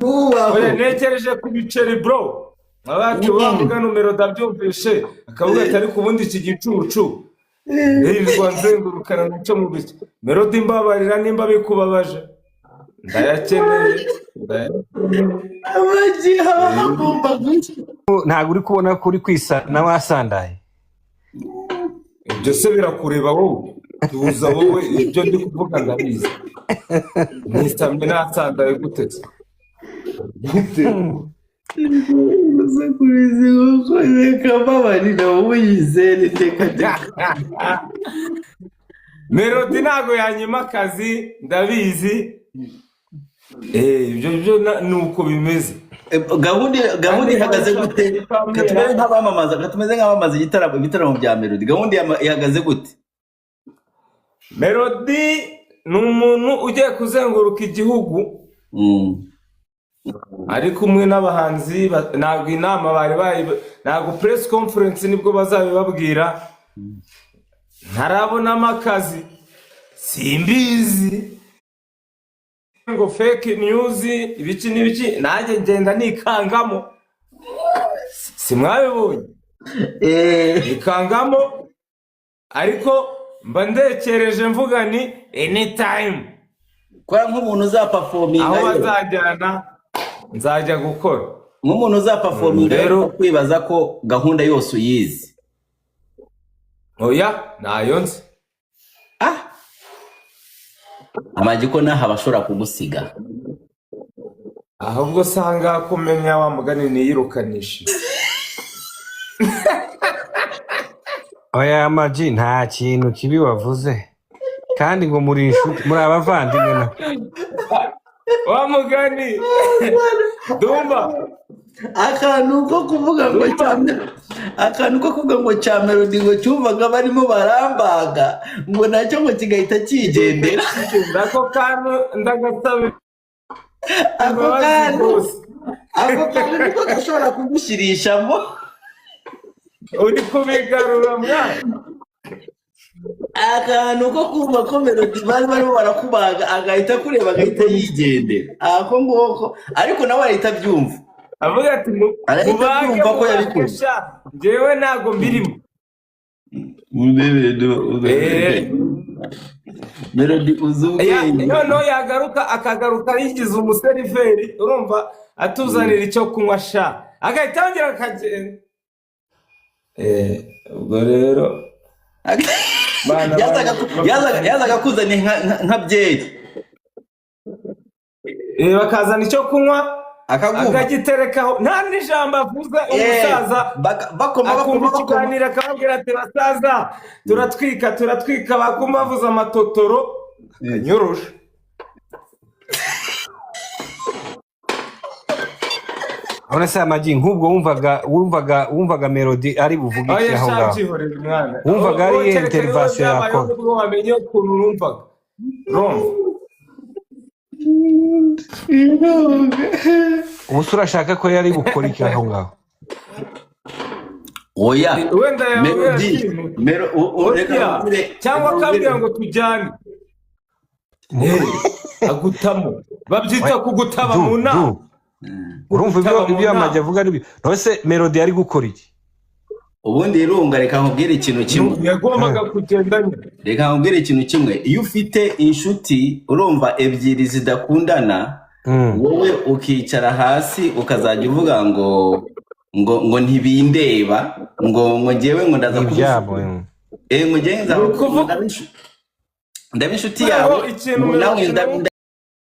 Bubaho. Oya, ntekereje ku biceri, bro. Abati bavuga numero ndabyumvishe, akavuga ati: "Ariko ubundi iki gicucu yirirwa nzengurukana nacyo mu biki?" Melody, mbabarira nimba bikubabaje, ndayakeneye, ndayakeneye. Amagi haba hagomba gushya. Ntabwo uri kubona ko uri kwisana wasandaye? Ibyo se birakureba wowe? Tuza wowe, ibyo ndi kuvuga ndabizi. Nisamye nasandaye gute se? Gute? Uza kuri izi nkoko, reka mbabarira wowe yizere, reka reka. Melody ntabwo yanyima akazi, ndabizi. Ibyo byo ni uko bimeze. Gahunda ihagaze gute? Katumeze nk'abamamaza, katumeze nk'abamamaza ibitaramo bya Melody. Gahunda ihagaze gute? Melody ni umuntu ugiye kuzenguruka igihugu ari kumwe n'abahanzi. Ntabwo inama bari bayi, ntabwo press conference nibwo bazabibabwira. Ntarabonamo akazi, simbizi ngo fake news, ibiki n'ibiki, nanjye ngenda nikangamo, si mwabibonye? Nikangamo, ariko mba ndekereje mvuga ni anytime. Kora nk'umuntu uzaperforminga. Aho bazajyana nzajya gukora. Nk'umuntu uzaperforminga. Rero kwibaza ko gahunda yose uyizi. Oya, ntayo nzi. Ah, Amagi, ko naha bashobora kugusiga. Ahubwo usanga kumenya wa mugani niyirukanisha. Oya Amagi, nta kintu kibi wavuze, kandi ngo muri inshuti, muri abavandimwe na Wa mugani Dumba. Akantu ko kuvuga ngo Dumba. cya akantu ko kuvuga ngo cya Melody, ngo cyumvaga barimo barambaga, ngo nacyo ngo kigahita kigendera. Ako kantu ndagasaba Ako imbabazi kantu rwose. Ako kantu niko gashobora kugushyirishamo. Uri kubigarura mwana. Akantu ko kumva ko Melody bari barimo barakubaga, agahita akureba, agahita yigendera, ako ngoko, ariko nawe arahita abyumva. Avuga ati Arahita mubage abyumva ko mubage yabikoze. Sha, njyewe ntabwo mbirimo. Melody uzi ubwenge. Noneho yagaruka, akagaruka yigize umuseriveri, urumva, atuzanira icyo kunywa sha, agahita yongera akagenda. Ubwo rero bana Yazaga kuzana nka byeri. Bakazana icyo kunywa, akaguha, akagiterekaho, nta n'ijambo avuze umusaza. Bakoma akumva bakoma bakoma. Ikiganiro, akababwira ati: "Basaza, turatwika, turatwika." Bakumva bavuze amatotoro, akanyorosha. None se Amagi, nk'ubwo wumvaga Melody ari buvuge iki Oya aho sha, ngaho? byihorere mwana. Wumvaga ari Wowe iyihe kereka niba intervention byabayeho yakora? nibwo wamenye ukuntu numvaga, urumva? Ubu se urashaka ko yari bukore iki aho ngaho? Oya. Wenda yababwira Melody ati reka oya nkubwire cyangwa reka akambwira nkubwire ngo tujyane. Agutamo, babyita kugutaba Du mu du nama. Urumva ibyo Kugutaba mu ibyo Amagi nama. avuga ari byo? None se Melody yari gukora iki? Ubundi irunga, reka nkubwire ikintu kimwe. Yagombaga kugenda nyine. Reka nkubwire ikintu kimwe. Iyo ufite inshuti, urumva, ebyiri zidakundana, wowe ukicara hasi ukazajya uvuga ngo ntibindeba, ngo njyewe ngo ndaza Ni kuba ibyabo. inshuti, ngo njyewe Ni nzaba ukuvuga ndaba inshuti yawe ikintu ngo nawe Melody.